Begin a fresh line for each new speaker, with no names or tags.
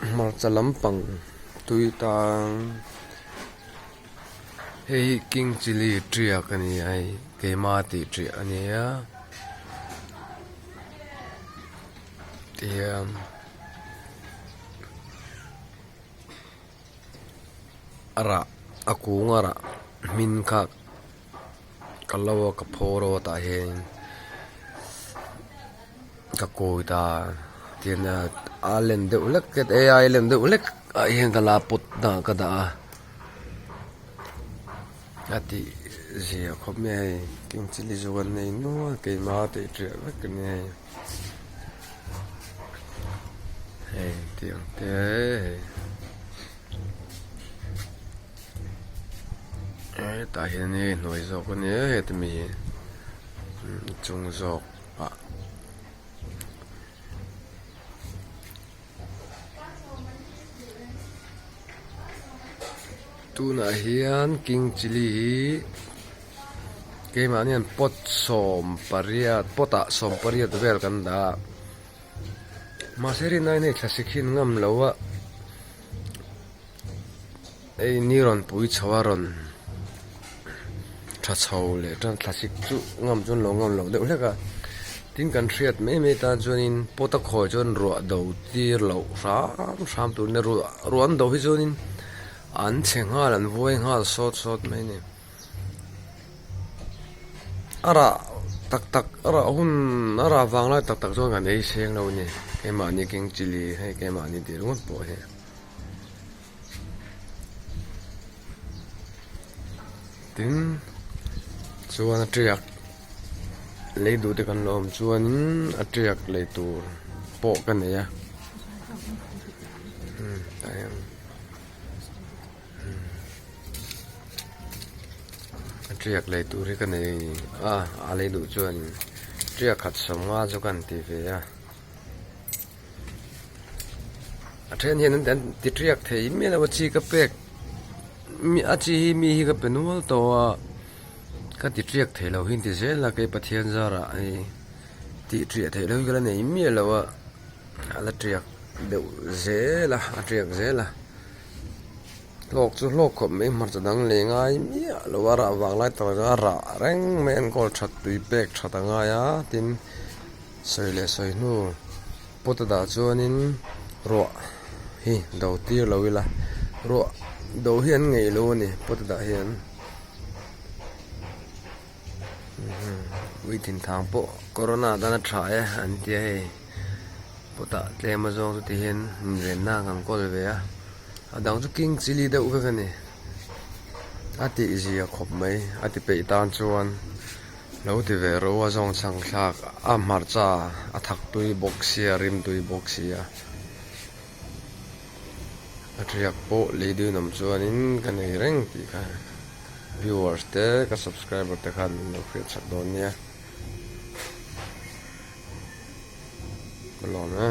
Hmarcha lampang tui tang hei hi king chilli tiak a ni a hei keima tih tiah a ni a tihian a rah a kung a rah hmin kha ka lo a ka phawr a tah hian ka kawi ta tian a len deuh hlek te a len deuh hlek ah hian ka la pawt dah ka dah a a tih zia khawp mai a hei king chilli chu kan nei nual keima tih tiah vek a ni hei hei tiang te hei. Hetah hian hei hnuai zawk a nia heta mi hi chung zawk ah tunah hian king chilli hi keimahni hian pot sawmpariat pot ah sawmpariat vel kan dah a mahse rinaiin hei thlasik hi an ngam lo a. Hei ni rawn pui chho a rawn tha chho leh tan thlasik chu ngam chuan lo ngam lo deuh hlek a tin kan hriat mai mai tan chuanin pot a khawi chuan ruah do tir loh hram hram tur nia ruah ruah an do hi chuanin an chhe nghal an vuai nghal sawt sawt mai a ni. A rah tak tak a rah hun a rah vang lai tak tak chuan kan ei seng lo a ni keimahni king chilli hei keimahni tih ringawt pawh hi tin chuan a tiak lei duh te kan la awm chuanin a tiak lei tur pawh ka nei a umm tah hian. A tiak lei tur hi ka nei a a lei duh chuan tiak khat sawmnga chu ka han ti ve a a then hian an ti tiak thei miah lo a chi ka pek a chi hi mi hi ka pe nual tawh a ka ti tiak thei lo hi an ti zel a kei Pathian zarah hei tih tiah theih loh hi ka la nei miah lo a a la tiak deuh zel a a tiak zel a. Hlawk chu hlawk khawp mai hmarcha dang leh ngai miah lo a rah vang lai tak chuan a rah reng mai a enkawl that tui pek that a ngai a tin sawi leh sawi hnu pawt a dah chuanin ruah hi do tir lo ila ruah do hi an ngeih lo a ni pawt a dah hian ui thinthang pawh corona tan a tha e an tia hei pawtah tlem a zawng chu ti hian invenna kan kawl ve a a dang chu king chilli deuh vek a ni a tih zia khawp mai a ti peih tan chuan lo ti ve rawh a zawng chhang thlak a hmarcha a thak tui bawk sia rim tui bawk sia a thiak pawh lei dun awm chuanin ka nei reng tih kha. Viewers te ka subscriber te khan min lo hriat chak dawn nia. Ka lawm e.